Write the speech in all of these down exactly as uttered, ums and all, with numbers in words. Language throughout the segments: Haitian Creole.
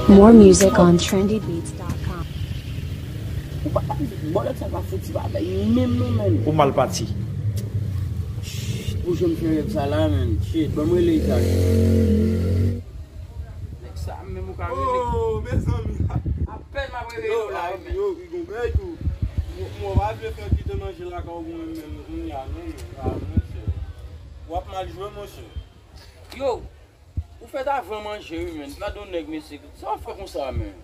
More music on trendy beats dot com. Ou pa, bòlèt sa pa fouti pa bay menm non, menm. Ou mal pati. Shit, pou jan m fè rèv sa la, menm. Shit, ban m rele Isaac. Nèg sa menm ou ka rele. Oh, mezanmi. Apèn m ap rele yo la, menm. Yo, yo, yo, gon bèy tou. Mwen, mwen pa vle fè kite manje lakay ou menm, menm, kounye a, non, non, ah, monchè. W ap mal jwe, monchè. Yo, ou fèt avan manje, wi, menm. Gade yon nèg, mesye. Sa w fè konsa, menm?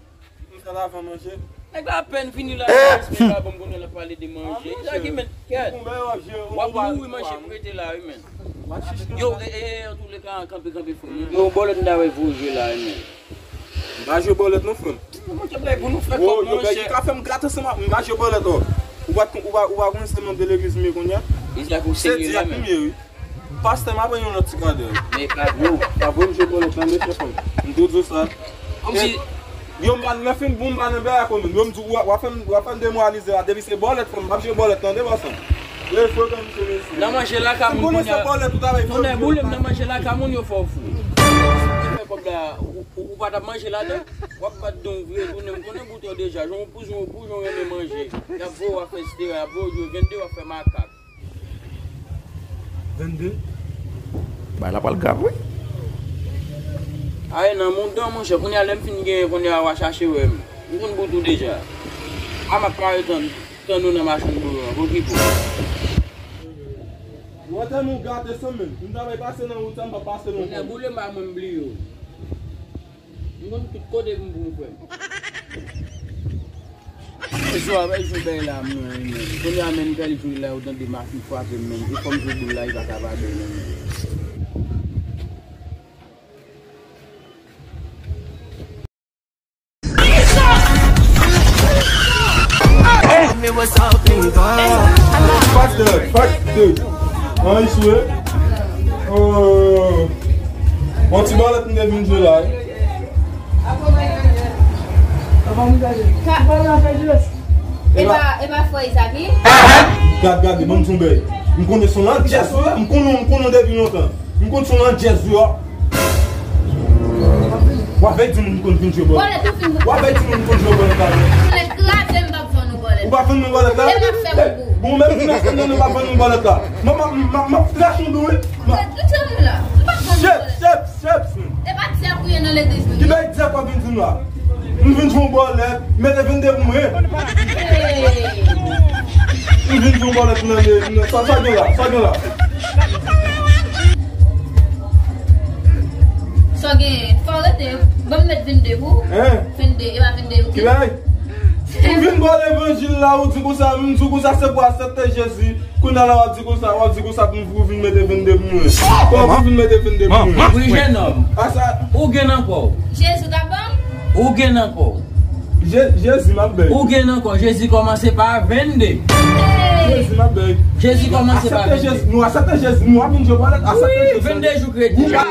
M fèt avan manje? Nèg la apèn vini la, respè pa ban m konnen l ap pale de manje. Sa ki menm kèt. W ap mouri manje prete la, wi, menm. Yo, e, e, e, antouleka, kanpe, kanpe, frè m. Yo, bòlèt m ta wè voye jwe la, wi, menm. M pa jwe bòlèt non, frè m. Mwen te bay pou nou fè kòb, monchè. Ki ka fè m gate ansanm ak, m pa jwe bòlèt, non. Ou pa, ou pa, ou pa konnen se manm de legliz m ye kounye a? Se dyak m ye, wi. Pastè, m ap pran yon lòt ti kadè. Men pa vre, pa vre m jwe bòlèt nan mesye, frè m. M tou di w sa. Kòmsi yo m pa nan fin bon, m pa nan bè a konnen. Yo m di w, w ap fè m, w ap fè m demoralize la. Depi se bòlèt, frè m, m ap jwe bòlèt, tande, bòs. Lè frekan misye, mesye. Nan manje lakay moun kounye a. Tonnè boule m, nan manje lakay moun yo fè w fou. Ou fè kòb la, ou, ou, ou pa t ap manje ladan? W ap bat don vre, tounen m konnen boutèy deja. Jan w pouzen, w pouzen, w renmen manje. Y ap voye w ap fè stera, y ap voye w jwe vennde, w ap fè makak. Vennde? Bagay la pral grav, wi. Aye nan mouda w, monchè, kounye a lè m fin genyen, kounye a w a chache wè m. M konn bout ou deja. A m ap pare tann, tann ou nan machann bouyon an, okipe w. Ou antre nou gate san menm. M ta bay pase nan wout sa, m pa pase non. Kounye a boule m pa mwen m bliye w. M konn tout kote pou m pou m fè. Jwa bay jou bay la mwen menm. Kounye a menm bèl jou la ou tande mafya frape m menm. E fò m jwe boul la, li pa ka pa bèl non menm. Fact de, fact de. An, li sou e. Oh. Bon, ti bòlèt m te vin jwe la, wi. Ka- E pa, e pa frè Isaac, wi? Gad, gad, ban m di w yon bèy. M konnen son nan jazz, wi. M konnen, m konnen w depi lontan. M konn son nan jazz, wi, ò. W avèk di moun m konn vin jwe bòlèt. Bòlèt ou fin. W avèk di moun m konn jwe bòlèt la. Bòlèt kraze m p ap vann ou bòlèt. Ou pa vann mwen bòlèt la? E m ap fè w gou. Bon, menm si m ap vann mwen bòlèt la. M ap, m ap, m ap trash yon dou, wi. Bòlèt, kite nou la. M p ap vann ou bòlèt. Shit, shit. Chèps. E pa di ap priye nan legliz nou. Ki bay di ap vin di m la? M vin jwe yon bòlèt, mete vennde pou mwen. Hey. M vin jwe yon bòlèt nan le, nan, sa, sa gen la, sa gen la. Sa gen, fò rete, ban m met vennde pou. Hein? Vennde, e pa vennde, ok? Ki bay? M vin ba w levanjil la, ou di konsa, m di konsa, se pou aksepte Jezi. Kounye a la, w ap di konsa, w ap di konsa pou m vin mete vennde pou mwen. Kòman pou vin mete vennde pou mwen? Wi, jennonm. Ou gen nan kò w. Jezi ka ban m. Ou gen nan kò w. Je-, Jezi, m ap bèg. Ou gen nan kò w. Jezi kòmanse pa vennde. Hey! Jezi, m ap bèg. Jezi kòmanse pa vennde. Aksepte Jezi. Nou aksepte Jezi. Nou ap vin jwe bòlèt. Aksepte Jezi. Wi, vennde jou kredi. Ou pa